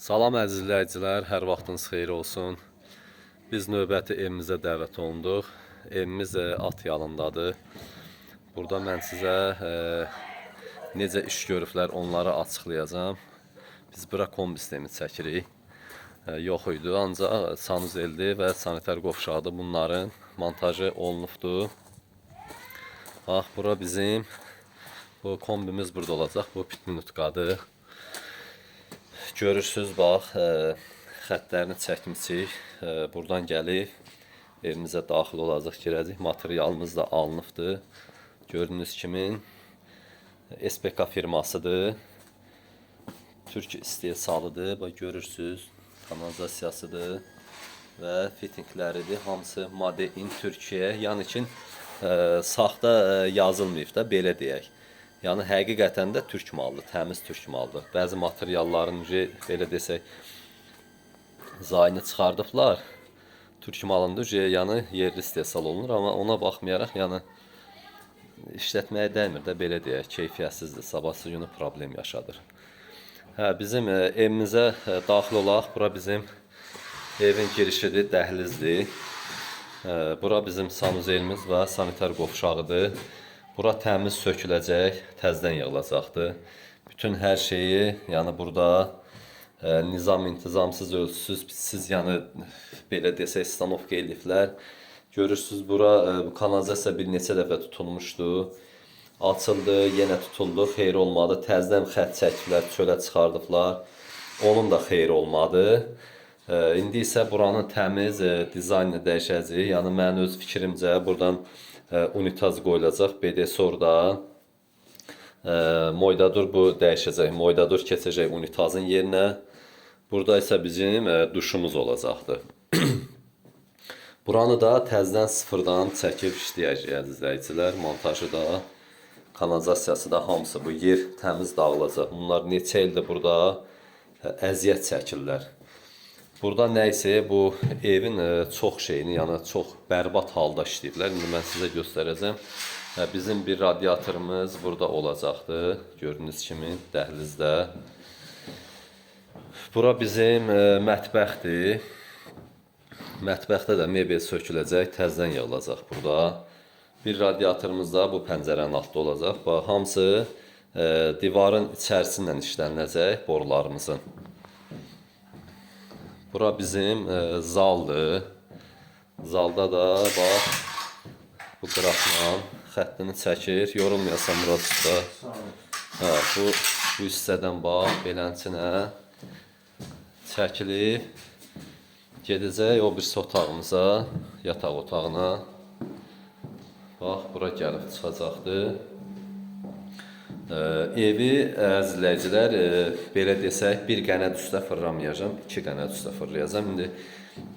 Salam əziz izləyicilər, hər vaxtınız xeyir olsun. Biz növbəti evimizə dəvət olunduq. Evimiz at yalındadır. Burada mən sizə necə iş görüblər onları açıqlayacağam. Biz bura kombi sistemi çəkirik. Yox idi, ancaq sanuzeldir və sanitar qovşağıdır. Bunların montajı olunubdur. Bax, bura bizim bu kombimiz burada olacaq. Bu pit minutkadır. Görürsüz, bax, xəttlərini çəkmişik. Buradan gəlib evimizə daxil olacaq, girəcək. Materialımız da alınıbdır. Gördüyünüz kimi SPK firmasıdır. Türk istehsalıdır. Bax görürsüz, kanalizasiyasıdır və fittingləridir. Hamısı Made in Türkiyə. Yəni ki, saxta yazılmayıb da, belə deyək. Yəni həqiqətən də türk malıdır, təmiz türk malıdır. Bəzi materialların belə desək zayını çıxardıblar. Türk malında yəni yerli istehsal olunur, amma ona baxmayaraq yəni işlətməyə dəymir də, belə deyək, keyfiyyətsizdir. Sabahsı günü problem yaşadır. Hə, bizim evimizə daxil olaq. Bura bizim evin girişidir, dəhlizdir. Bura bizim sanuzelimiz və sanitar qovşağıdır. Bura təmiz söküləcək, təzədən yığılacaqdır. Bütün hər şeyi, yəni burada nizam intizamsız, ölçüsüz, bitsiz, yəni belə desək stanovka eləyiblər. Görürsüz bura bu kanalizasiya bir neçə dəfə tutulmuşdu. Açıldı, yenə tutuldu, xeyri olmadı. Təzədən xətt çəkiblər, çölə çıxardıblar. Onun da xeyri olmadı. İndi isə buranın təmiz dizaynı dəyişəcəyik. Yəni mənim öz fikrimcə buradan unitaz qoyulacaq. BDS orada. Moydadur bu dəyişəcək. Moydadur keçəcək unitazın yerinə. Burada isə bizim duşumuz olacaqdır. Buranı da təzədən sıfırdan çəkib işləyəcəyik əziz izləyicilər. Montajı da, kanalizasiyası da hamısı bu yer təmiz dağılacaq. Bunlar neçə ildir burada əziyyət çəkirlər. Burada nə isə bu evin çox şeyini, yəni çox bərbad halda işləyiblər. İndi mən sizə göstərəcəm. Bizim bir radiatorumuz burada olacaqdır. Gördüyünüz kimi dəhlizdə. Bura bizim mətbəxdir. Mətbəxdə də mebel söküləcək, təzədən yığılacaq burada. Bir radiatorumuz da bu pəncərənin altında olacaq. Bax, hamısı divarın içərisindən işləniləcək borularımızın. Bura bizim zaldır. Zalda da bax bu qıraqla xəttini çəkir. Yorulmayasan Murad usta. Hə, bu hissədən bax beləncə çəkilib gedəcək o birisi otağımıza, yataq otağına. Bax, bura gəlib çıxacaqdır. Evi əziz izləyicilər, belə desək, bir qənəd üstə fırlamayacağam, iki qənəd üstə fırlayacağam. İndi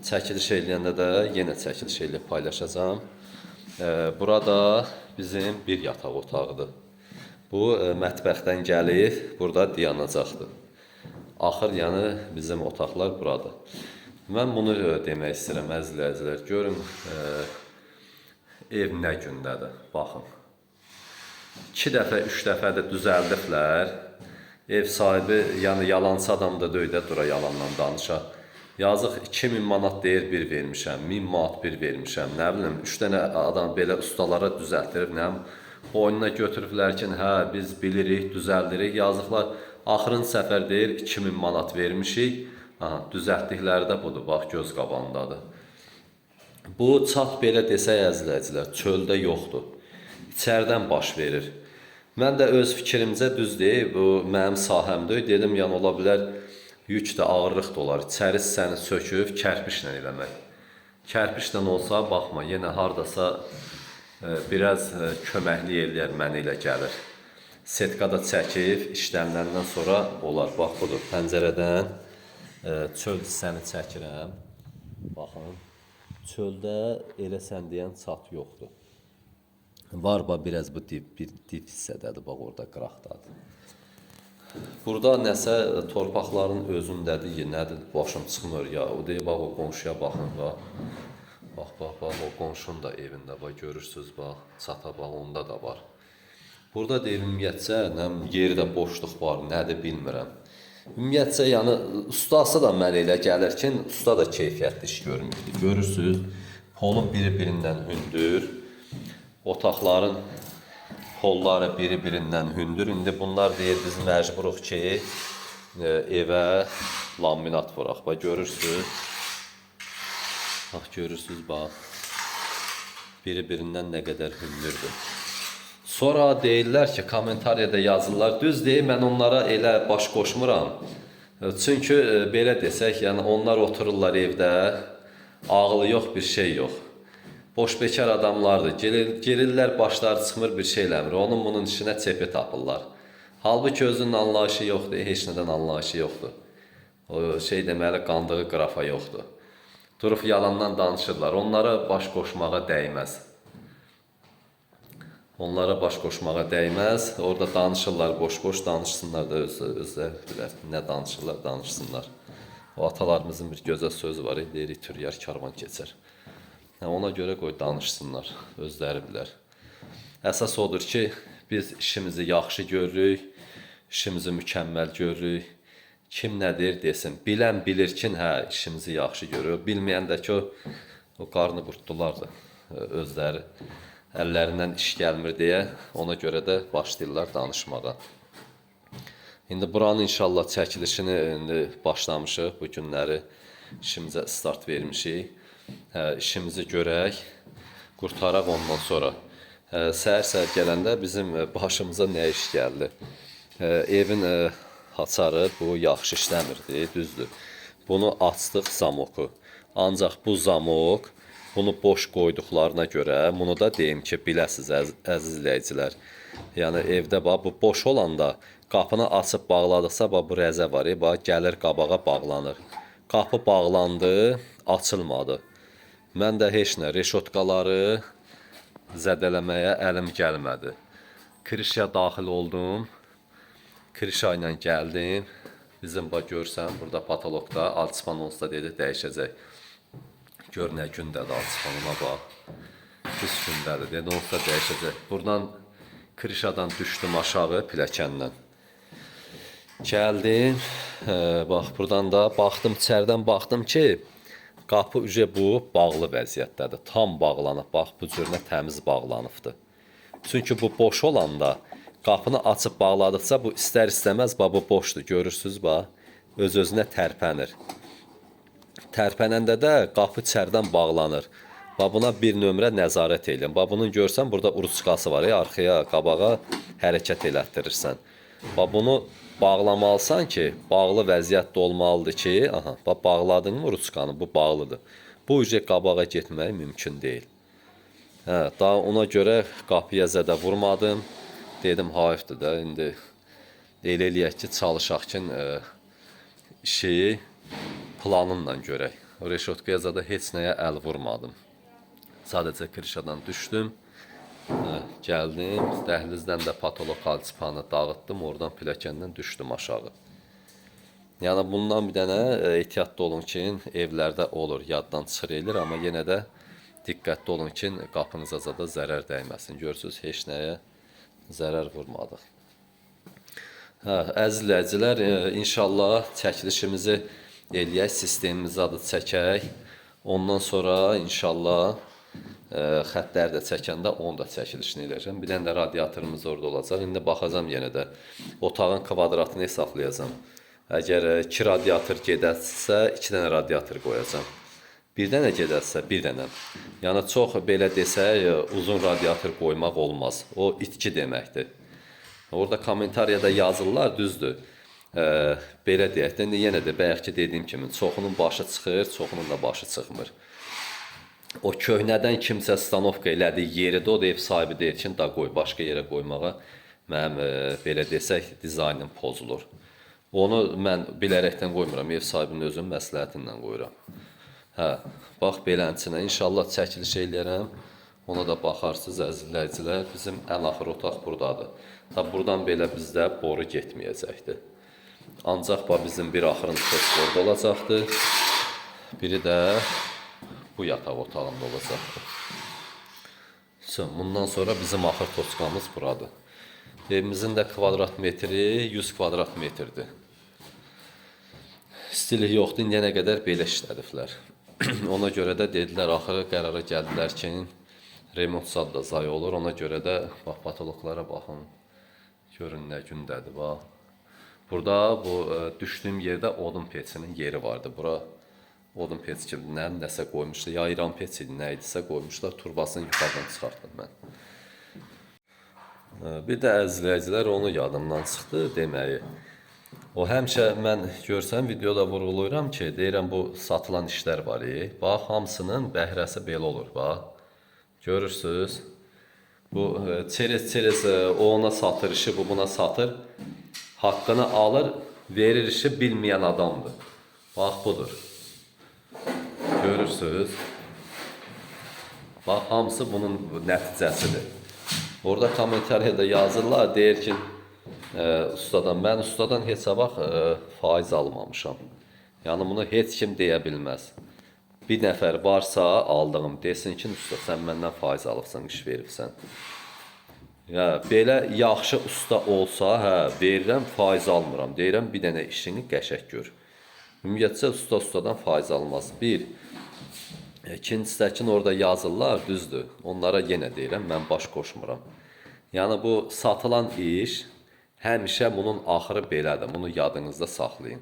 çəkiliş eləyəndə də yenə çəkiliş eləyib paylaşacağam. Burada bizim bir yataq otağıdır. Bu mətbəxdən gəlib burada dayanacaqdır. Axır yəni bizim otaqlar buradır. Mən bunu demək istəyirəm əziz izləyicilər. Görün ev nə gündədir. Baxın. 2 dəfə, 3 dəfə də düzəldiblər. Ev sahibi, yəni yalançı adam da deyil də dura yalandan danışa. Yazıq 2000 manat deyir bir vermişəm, 1000 manat bir vermişəm. Nə bilim, 3 dənə adam belə ustalara düzəltdirib, nə bilim, boynuna götürüblər ki, hə biz bilirik, düzəldirik. Yazıqlar axırıncı səfər deyir 2000 manat vermişik. Aha, düzəltdikləri də budur, bax göz qabağındadır. Bu çat belə desək əziz izləyicilər, çöldə yoxdur. İçəridən baş verir. Mən də öz fikrimcə düz deyil, bu mənim sahəmdir. Dedim, yəni ola bilər yük də ağırlıq da olar. İçəri hissəni söküb kərpiçlə eləmək. Kərpiçlə olsa, baxma, yenə hardasa biraz köməklik eləyər, mənə elə gəlir. Setka da çəkib işləniləndən sonra olar. Bax budur, pəncərədən çöl hissəni çəkirəm. Baxın, çöldə elə sən deyən çat yoxdur. Var bax biraz bu dip, bir dip hissədədir, bax orada qıraqdadır. Burada nəsə torpaqların özündədir, nədir, başım çıxmır ya. O deyir, bax o qonşuya baxın, bax. Bax, bax, bax, o qonşunun da evində, bax görürsüz, bax, çata bax, onda da var. Burada deyir, ümumiyyətcə, nə yerdə boşluq var, nədir bilmirəm. Ümumiyyətcə, yəni ustası da mənə elə gəlir ki, usta da keyfiyyətli iş görmüşdü. Görürsüz, polun biri-birindən hündür, otaqların polları biri-birindən hündür. İndi bunlar deyir biz məcburuq ki, evə laminat vuraq. Bax görürsüz. Bax görürsüz bax. Biri-birindən nə qədər hündürdür. Sonra deyirlər ki, kommentariyada yazırlar. Düz deyir, mən onlara elə baş qoşmuram. Çünki belə desək, yəni onlar otururlar evdə, ağlı yox, bir şey yox. Boş bekar adamlardır. Girirlər, başları çıxmır, bir şey eləmir. Onun bunun işinə çepi tapırlar. Halbuki özünün anlayışı yoxdur, heç nədən anlayışı yoxdur. O şey deməli qandığı qrafa yoxdur. Durub yalandan danışırlar. Onlara baş qoşmağa dəyməz. Onlara baş qoşmağa dəyməz. Orada danışırlar, boş-boş danışsınlar da özləri bilər. Nə danışırlar, danışsınlar. O atalarımızın bir gözəl sözü var, deyirik türyər karvan keçər. Hə, ona görə qoy danışsınlar, özləri bilər. Əsas odur ki, biz işimizi yaxşı görürük, işimizi mükəmməl görürük. Kim nə deyir desin. Bilən bilir ki, hə, işimizi yaxşı görür. Bilməyən də ki, o qarnı qurtdulardır özləri. Əllərindən iş gəlmir deyə ona görə də başlayırlar danışmağa. İndi buranın inşallah çəkilişini indi başlamışıq bu günləri. İşimizə start vermişik. Hə, işimizi görək, qurtaraq ondan sonra. Hə, səhər-səhər gələndə bizim başımıza nə iş gəldi? Hə, evin haçarı bu yaxşı işləmirdi, düzdür. Bunu açdıq zamoku. Ancaq bu zamok bunu boş qoyduqlarına görə, bunu da deyim ki, biləsiz əziz izləyicilər. Yəni evdə bax bu boş olanda qapını açıb bağladıqsa bax bu rəzə var, bax gəlir qabağa bağlanır. Qapı bağlandı, açılmadı. Mən də heç nə reşotkaları zədələməyə əlim gəlmədi. Krişya daxil oldum. Krişa ilə gəldim. Bizim bax görsən burada patologda alçıpan olsa dedi dəyişəcək. Gör nə gündədir alçıpanına bax. Pis gündədir. Dedi onsuz da dəyişəcək. Buradan krişadan düşdüm aşağı pilləkəndən. Gəldim. Bax buradan da baxdım içəridən baxdım ki, qapı ücə bu bağlı vəziyyətdədir. Tam bağlanıb. Bax bu cürünə təmiz bağlanıbdır. Çünki bu boş olanda qapını açıb bağladıqca bu istər-istəməz bax bu boşdur. Görürsüz bax. Öz-özünə tərpənir. Tərpənəndə də qapı içəridən bağlanır. Bax buna bir nömrə nəzarət eləyin. Bax bunun görsən burada ruçkası var, arxaya, qabağa hərəkət elətdirirsən. Bax bunu bağlamalısan ki, bağlı vəziyyətdə olmalıdır ki, aha, bax bağladın mı ruçkanı, bu bağlıdır. Bu ücə qabağa getmək mümkün deyil. Hə, daha ona görə qapıya zədə vurmadım. Dedim hayfdır da, indi elə eləyək ki, çalışaq ki, işi planınla görək. Reşotkaya zada heç nəyə əl vurmadım. Sadəcə krişadan düşdüm. Hə, gəldim, dəhlizdən də patolog alçıpanı dağıtdım, oradan pilləkəndən düşdüm aşağı. Yəni bundan bir dənə ehtiyatlı olun ki, evlərdə olur, yaddan çıxır eləyir, amma yenə də diqqətli olun ki, qapınıza zada zərər dəyməsin. Görürsüz, heç nəyə zərər vurmadıq. Hə, əziz izləyicilər, inşallah çəkilişimizi eləyək, sistemimizi adı çəkək. Ondan sonra inşallah xəttləri də çəkəndə onu da çəkilişini eləyəcəm. Bir dənə də radiatorumuz orada olacaq. İndi baxacağam yenə də otağın kvadratını hesablayacağam. Əgər 2 radiator gedərsə, 2 dənə radiator qoyacağam. Bir dənə gedərsə, bir dənə. Yəni çox belə desək, uzun radiator qoymaq olmaz. O itki deməkdir. Orada kommentariyada yazırlar, düzdür. Belə deyək də, indi yenə də bayaqki dediyim kimi çoxunun başı çıxır, çoxunun da başı çıxmır. O köhnədən kimsə stanovka elədiyi yeridir, o da ev sahibi deyir ki, da qoy, başqa yerə qoymağa mənim belə desək dizaynim pozulur. Onu mən bilərəkdən qoymuram, ev sahibinin özünün məsləhəti ilə qoyuram. Hə, bax beləsinə inşallah çəkiliş eləyərəm. Ona da baxarsınız əziz izləyicilər. Bizim ən axır otaq burdadır. Ta buradan belə bizdə boru getməyəcəkdir. Ancaq bax bizim bir axırıncı toz orada olacaqdır. Biri də bu yataq otağında olacaqdır. Bundan sonra bizim axır toçkamız buradır. Evimizin də kvadrat metri 100 kvadrat metrdir. İstilik yoxdur, indiyənə qədər belə işlədiblər. Ona görə də dedilər, axırı qərara gəldilər ki, remont zad da zayi olur. Ona görə də bax patologlara baxın. Görün nə gündədir bax. Burada bu düşdüyüm yerdə odun peçinin yeri vardı. Bura odun peçi kimi nəsə qoymuşlar. Ya İran peçi idi, nə idisə qoymuşlar. Turbasını yuxarıdan çıxartdım mən. Bir də əzizləyicilər onu yadımdan çıxdı deməyi. O həmişə mən görsəm videoda vurğulayıram ki, deyirəm bu satılan işlər var. Bax hamısının bəhrəsi belə olur bax. Görürsüz? Bu çerez o ona satır işi, bu buna satır. Haqqını alır, verir işi bilməyən adamdır. Bax budur. Görürsüz? Bax hamısı bunun nəticəsidir. Orada kommentariyada yazırlar, deyir ki, ustadan, mən ustadan heç vaxt faiz almamışam. Yəni bunu heç kim deyə bilməz. Bir nəfər varsa aldığım desin ki, usta sən məndən faiz alıbsan, iş veribsən. Ya belə yaxşı usta olsa, hə, verirəm, faiz almıram. Deyirəm bir dənə işini qəşəng gör. Ümumiyyətcə usta ustadan faiz almaz. Bir, İkincisi də ki, orada yazırlar, düzdür. Onlara yenə deyirəm, mən baş qoşmuram. Yəni bu satılan iş həmişə bunun axırı belədir. Bunu yadınızda saxlayın.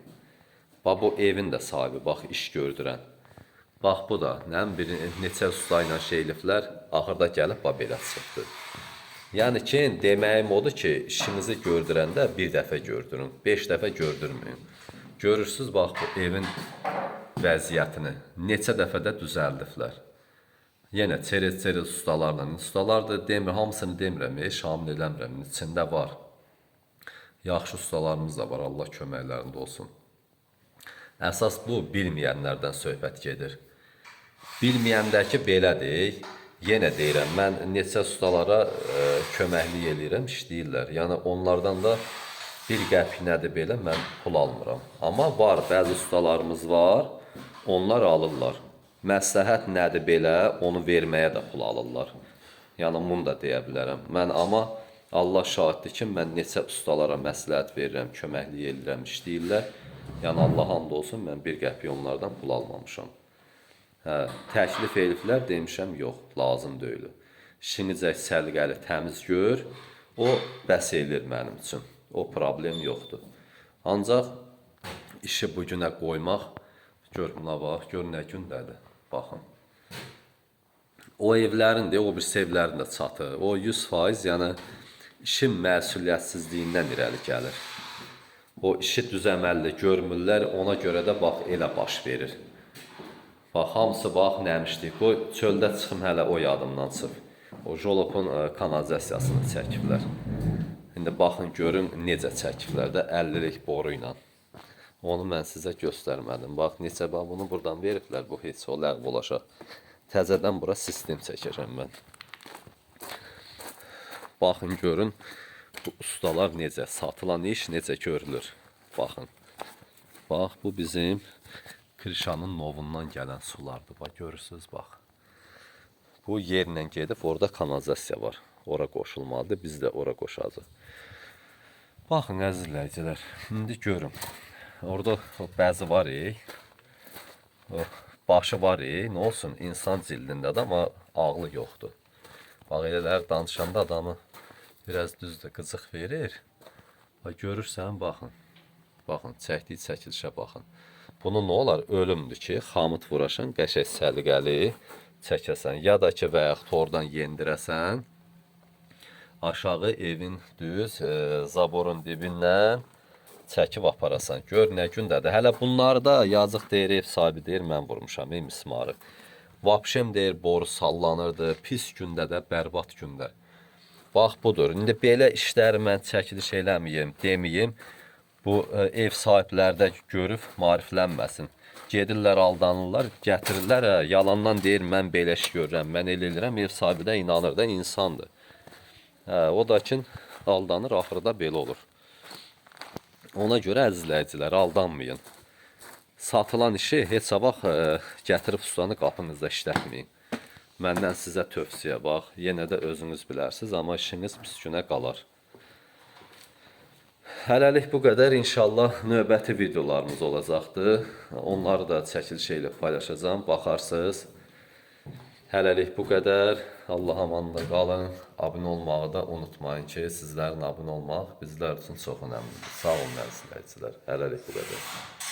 Bax bu evin də sahibi, bax iş gördürən. Bax bu da, nə bir neçə usta ilə şey eliblər, axırda gəlib bax belə çıxdı. Yəni ki, deməyim odur ki, işinizi gördürəndə bir dəfə gördürün, 5 dəfə gördürməyin. Görürsüz bax bu evin vəziyyətini neçə dəfə də düzəldiblər. Yenə çerez-çerez ustalarla, ustalar da demir, hamısını demirəm, şamil eləmirəm, içində var. Yaxşı ustalarımız da var, Allah köməklərində olsun. Əsas bu bilməyənlərdən söhbət gedir. Bilməyəndəki belədir. Yenə deyirəm, mən neçə ustalara köməklik eləyirəm, işləyirlər. Yəni onlardan da bir qəpik nədir belə mən pul almıram. Amma var, bəzi ustalarımız var, onlar alırlar. Məsləhət nədir belə, onu verməyə də pul alırlar. Yəni bunu da deyə bilərəm. Mən amma Allah şahiddir ki, mən neçə ustalara məsləhət verirəm, köməklik eləyirəm, işləyirlər. Yəni Allah and olsun, mən bir qəpik onlardan pul almamışam. Hə, təklif eliblər, demişəm, yox, lazım deyil. İşinicə səliqəli, təmiz gör, o bəs eləyir mənim üçün. O problem yoxdur. Ancaq işi bu günə qoymaq, gör buna bax, gör nə gündədir. Baxın. O evlərin də, o birisi evlərin də çatı. O 100%, yəni işin məsuliyyətsizliyindən irəli gəlir. O işi düz əməlli görmürlər, ona görə də bax elə baş verir. Bax, hamısı bax nəmişdik. Qoy çöldə çıxım hələ o yadımdan çıxıb. O jolopun kanalizasiyasını çəkiblər. İndi baxın görün necə çəkiblər də 50-lik boru ilə. Onu mən sizə göstərmədim. Bax neçə bax bunu buradan veriblər bu heç o ləğv olacaq. Təzədən bura sistem çəkəcəm mən. Baxın görün bu ustalar necə satılan iş necə görülür. Baxın. Bax bu bizim Krişanın novundan gələn sulardır. Bax görürsüz bax. Bu yerlə gedib orada kanalizasiya var. Ora qoşulmalıdır. Biz də ora qoşacağıq. Baxın əziz izləyicilər. İndi görün. Orada o bəzi var. O başı var, nə olsun insan cildindədir amma ağlı yoxdur. Bax elələr danışanda adamı biraz düzdür, qıcıq verir. Bax görürsən, baxın. Baxın, çəkdiyi çəkilişə baxın. Bunu nə olar? Ölümdür ki, xamut vuraşan, qəşəng səliqəli çəkəsən. Ya da ki, və yaxud oradan yendirəsən. Aşağı evin düz zaborun dibindən çəkib aparasan. Gör nə gündədir. Hələ bunları da yazıq deyir, ev sahibi deyir, mən vurmuşam ey mismarı. Vapşem deyir, boru sallanırdı. Pis gündə də, bərbad gündə. Bax budur. İndi belə işləri mən çəkiliş eləməyim, deməyim. Bu ev sahibləri də görüb maariflənməsin. Gedirlər, aldanırlar, gətirirlər, hə, yalandan deyir, mən belə iş görürəm, mən elə eləyirəm, ev sahibi də inanır da, insandır. Hə, o da ki, aldanır, axırda belə olur. Ona görə əzizləyicilər, aldanmayın. Satılan işi heç vaxt gətirib ustanı qapınızda işlətməyin. Məndən sizə tövsiyə bax, yenə də özünüz bilərsiniz, amma işiniz pis günə qalar. Hələlik bu qədər. İnşallah növbəti videolarımız olacaqdır. Onları da çəkiliş ilə paylaşacağam. Baxarsınız. Hələlik bu qədər. Allaha amanında qalın. Abunə olmağı da unutmayın ki, sizlərin abunə olmaq bizlər üçün çox önəmlidir. Sağ olun əziz izləyicilər. Hələlik bu qədər.